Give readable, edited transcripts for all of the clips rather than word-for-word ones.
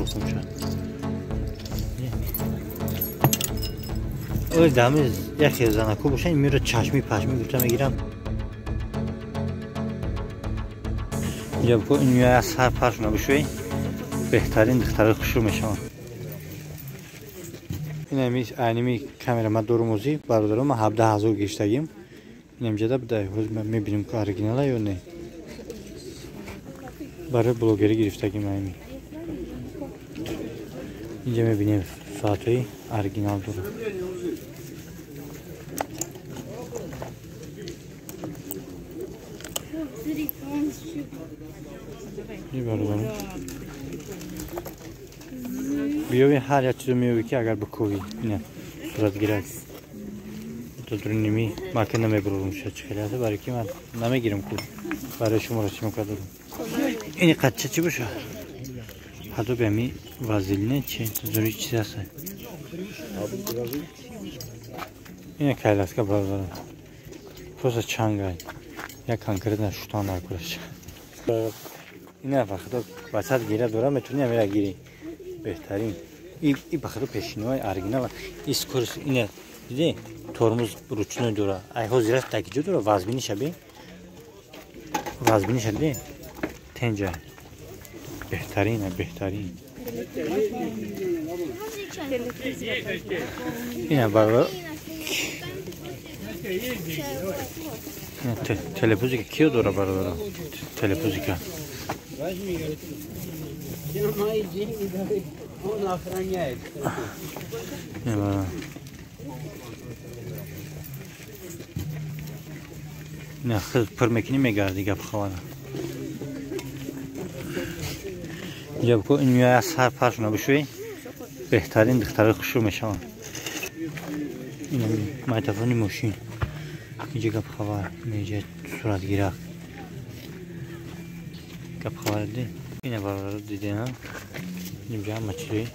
Фурӯхтум шуд. Ой, дами яке занако бошан, мира чашми пашми гуфта мегирам. Инҷа бо ин меояд сар парш набушӯй, беҳтарин духтарои хушрӯ мешаванд. Инами айними камера ма дорум озӣ, бародарон, ма 17 000 гирифтагим. Инамҷада буда, ҳозир мебинем, ки оригинала ё не. Барои блогерӣ гирифтагим айни. Инҷа мебинем, соатҳои оригинал дорад. Бародарон, биёви, ҳар як чизо меёвӣ, ки агар бикӯвӣ, ина суратгирак дурними мака намебурорум, ша чӣ хеле аст, барои ки ман намегирам ку, барои шуморо съёмка дорам. Ини қадча чӣ боша? Ҳадоби ами вазелина чи зури чиз аст. Ина коляска, бародарам, просто чангай, як конкретно шутан дар кураш. Ина вақто васат гира дора, метавонӣ амира гирӣ, беҳтарин. И ба худо пешинои оригинал и скорость, ина диди, тормоз ручной дора. Ай ҳозир аст, таки ҷо дора, вазбиниша би, вазбиниша диди, тенҷа, беҳтарин, беҳтарин. Ина бародар, телепузика киё дора, бародарам, телепузика. Все мои деньги дали, он охраняет. Не, пур мекунӣ, мегарди, гап хавара. Инҷа бикӯ, ин меояд сар парш набушӯй, беҳтарин духтарои хушрӯ мешаванд. Ин магнитофони мошин. Инҷа гап хабар, инҷа суратгирак. Гап хабар ди. Ина бародаро, дидем, инҷа ҳама чизи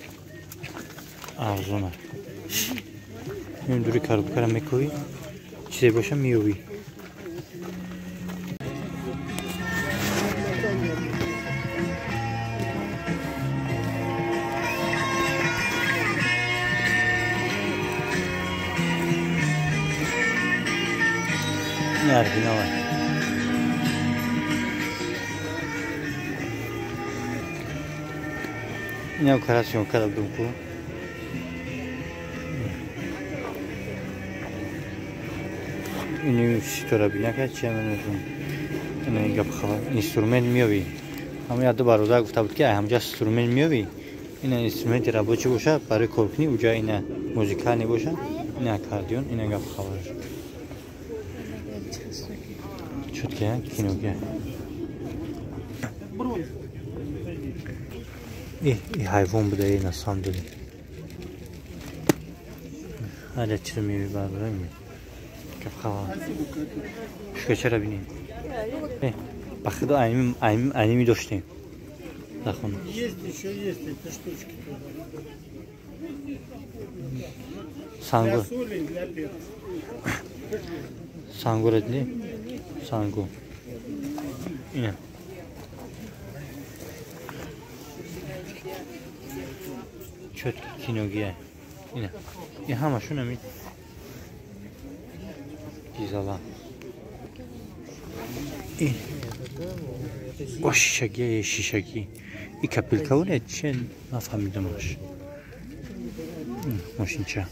арзона. Ин дури коробкара мекӯвӣ, чизе боша меёвӣ. Ин оригинала. Инам кара съёмка дадум ку. Ини ситора бинака, чи намедонам. Ина гап хабар. Инструмент меёвӣ. Ҳама як ду бародар гуфта буд, ки ай ҳамҷа инструмент меёвӣ. Ина инструменти рабочий боша, барои коркунӣ уҷа, ина музыкальный боша, ина аккордеон, ина гап хабар. Чётки, киноги. И ҳайвон буда, на самом деле. Ҳар як чизо меёвӣ, бародарам. Гап хабар. Шукачара бинем. Ба худо айними доштем. Дар хона. Есть еще, есть эти штучки. Сангу. Для соли и для перца. Сангура диди? Сангу. Ина. Чётки киногия. Ина. Ин ҳамашон ами гизала. Ин о шишагия, шишагӣ. И копилка оне че, нафаҳмидамаш. Мошинча.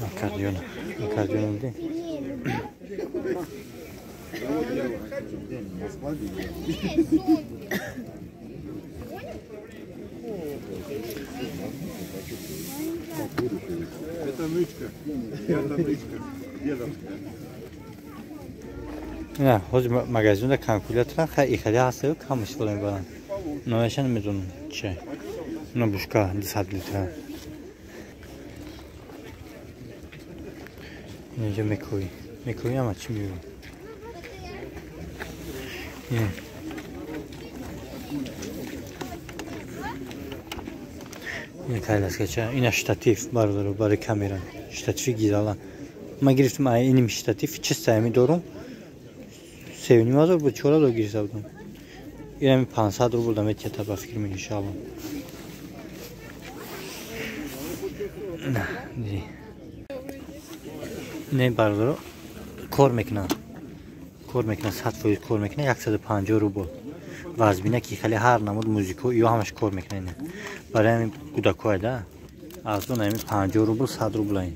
Аккордеон. Аккордеон ди. Это нычка. Это нычка. Дедовская. Не, ҳозир магазинда калькулятора хай ихали ҳастаю, кам истифода мебаранд. Номеша намедонам че. На бушка 200 литра. Инҷа мекӯвӣ. Мекӯвӣ, ама чӣ меёвӣ? Ин. Ин коляскача, ина штатив, бародаро, барои камера. Штативи гизала. Ман гирифтам иним штатив, чисто ами дорум. 3,5 ҳазор буд, 4 ҳазор гирифта будам. Инами 500 рубл даметията ба фикр ми иншалло. Не бародаро кор мекунад. Кор мекунад 100% кор мекунад 150 рубл. Вазбина ки хеле ҳар намуд музико ё ҳамаш кор мекунад. Барои ҳамин кӯдакҳое да аз он ҳамин 50 рубл 100 рубл айн.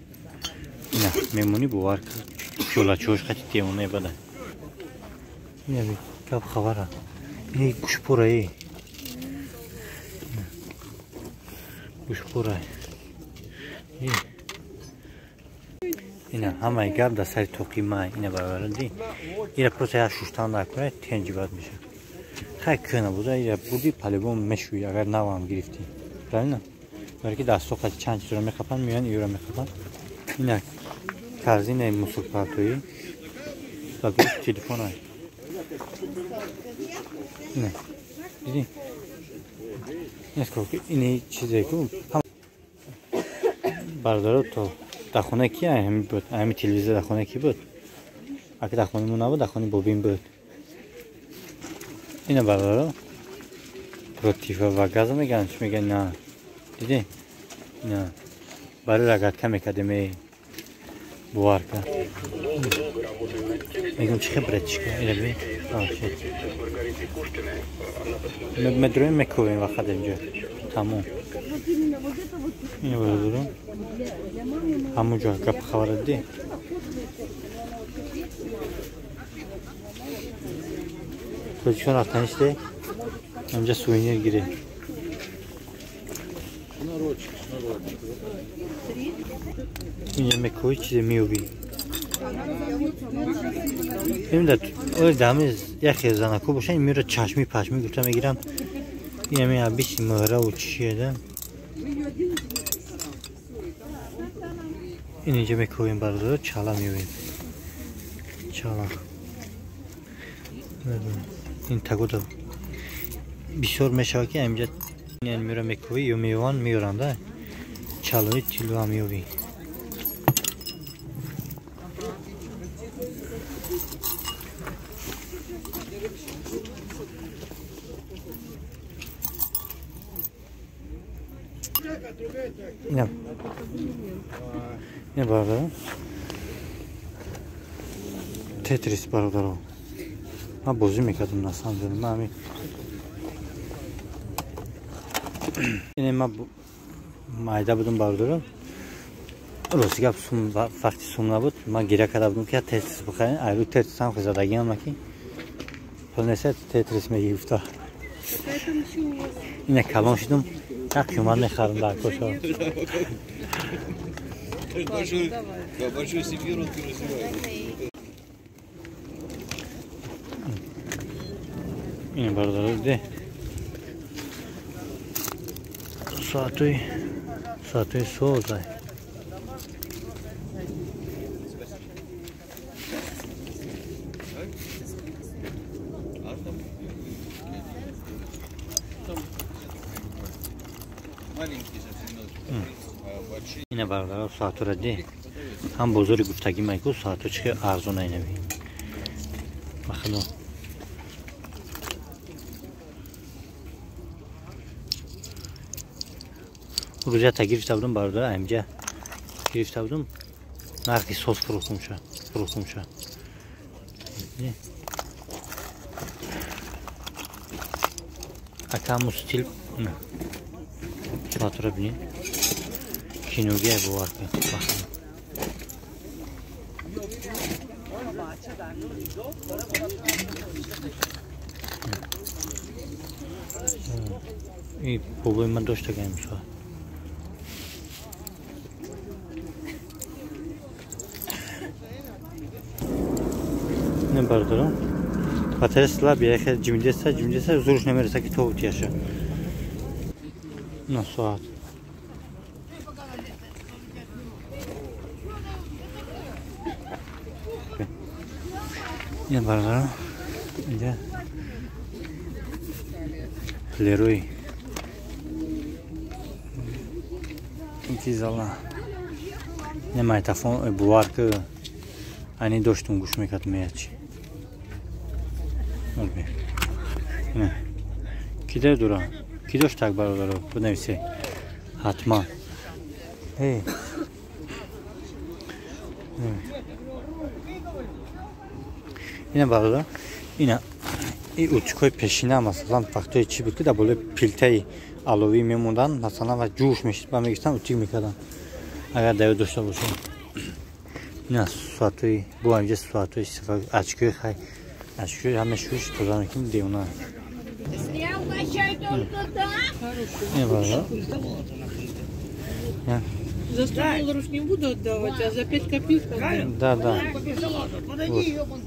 Ина мемонӣ бовар кун пиёлачош хати девона бада. Ина гап хабара. Ин гӯшпораи. Гӯшпораи. Ина ҳамаи гап дар сари тоқи май. Ина баробар ди. Ира просто як шуштан накунад тенҷи бад мешавад. Хай кӯна буда ира бурди по-любому мешӯӣ агар навам гирифтӣ. Правильно? Барои ки дастҳо қати чанд чизро мехапанд, меоянд иёро мехапанд. Ина корзинаи мусулпартоӣ ва гӯш телефона. Ина дидӣ? Несколько ини чизе ку бародаро то дар хона ки ҳами буд, ҳами телевизор дар хона ки буд? Аки дар хонаи мо набуд, дар хонаи бобим буд. Ина бародаро противогаз мегӯянд, чӣ мегӯянд? На дидӣ? На барои рогатка мекардем, эй бовар кун. Мегӯям чӣ хел братишка, ира би медроем мекӯвем вақат инҷо тамом. Ина бародаро ҳамон ҷо гап хабара дидӣ? Тоҷикистон рафтаниште ҳамҷа сувенир гире. Инҷа мекӯҳӣ чизе меёбӣ. Дами яхе занако бошанд, мера чашми пашми гуфта мегирам. Ин ҳамин абиси мӯҳраву чиеда. Ин инҷа мекӯҳем бародаро, чала меёбем. Чала. Ин тагода бисёр мешавад ки ҳаминҷа мера мекӯҳӣ ё меёванд меёранда. Чалои тилло меёбӣ. Ина бародаро Тетрис бародаро ман бозӣ мекардам на самом деле. Ман ҳамин ине ман майда будам бародаро, рости гап сум вақти сум набуд, ман гиря карда будам ки Тетрис бихарем. Айрӯ Тетрис ҳам задагиам ки пул нест Тетрис мегирифта. Ина калон шудам як қимат мехарам дар кошо. Большой Сибирь он развивает. Ин бародаро диде соатҳои созай. Ина бародаро соатҳоро ди ҳам бозори гуфтагӣ майку соатҳо чӣ хел арзон айнави. Ба худо рӯзията гирифта будам бародар, ҳаминҷа гирифта будам, нархи соз фурӯхтумша. Ака стил соатро бинед, киногия бовар кун. И бобои ман доштагаем соат. Не бародаро батарея слаб, яхе ҷимдеса зуруш намереса ки то тияша. На соат. Ин бародаро инҷа плерои интизала не майтафон бовар ки ани доштум гӯш мекард меячи. Кида дура? Ки доштак бародаро? Бинависе. Ҳатман. Эй. Ина бародар, ина и утюгҳои пешина масалан вақтҳои чӣ буд ки дар болои пилтаи аловӣ мемонданд, масалан ва ҷӯш мешид, ба мегирифтанд утюг мекарданд. Агар дар ёд дошта бошед. Ина соатҳои бо инҷа соатҳои очкои хай очкои ҳама шӯш тоза мекунем девона. Я угощаю только так. Ина бародар. За 100 долларов не буду отдавать, а за 5 копеек отдам. Да, да. Вот.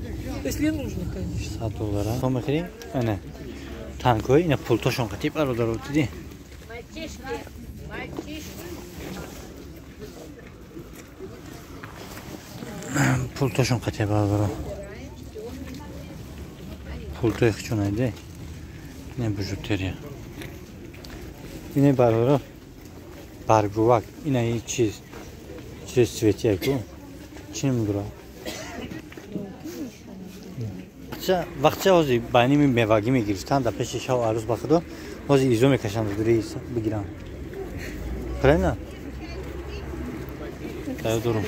Если нужно, конечно. 100 доллара. То мехӯрӣ? Ана. Танкҳои ина пултошон қатиб бародаро дидӣ? Мальчишки, мальчишки. Пултошон қатиб бародаро. Пултои хучонайде. Ина бижутерия. Ина бародаро баргувак. Ина ин чиз. Чиз цветияку. Чӣ намедонам. Вақтча ҳозир ба ними мевагӣ мегирифтанд дар пеши шав арӯз ба худо ҳозир изо мекашанд дури бигиранд. Правильно? Даё дорум.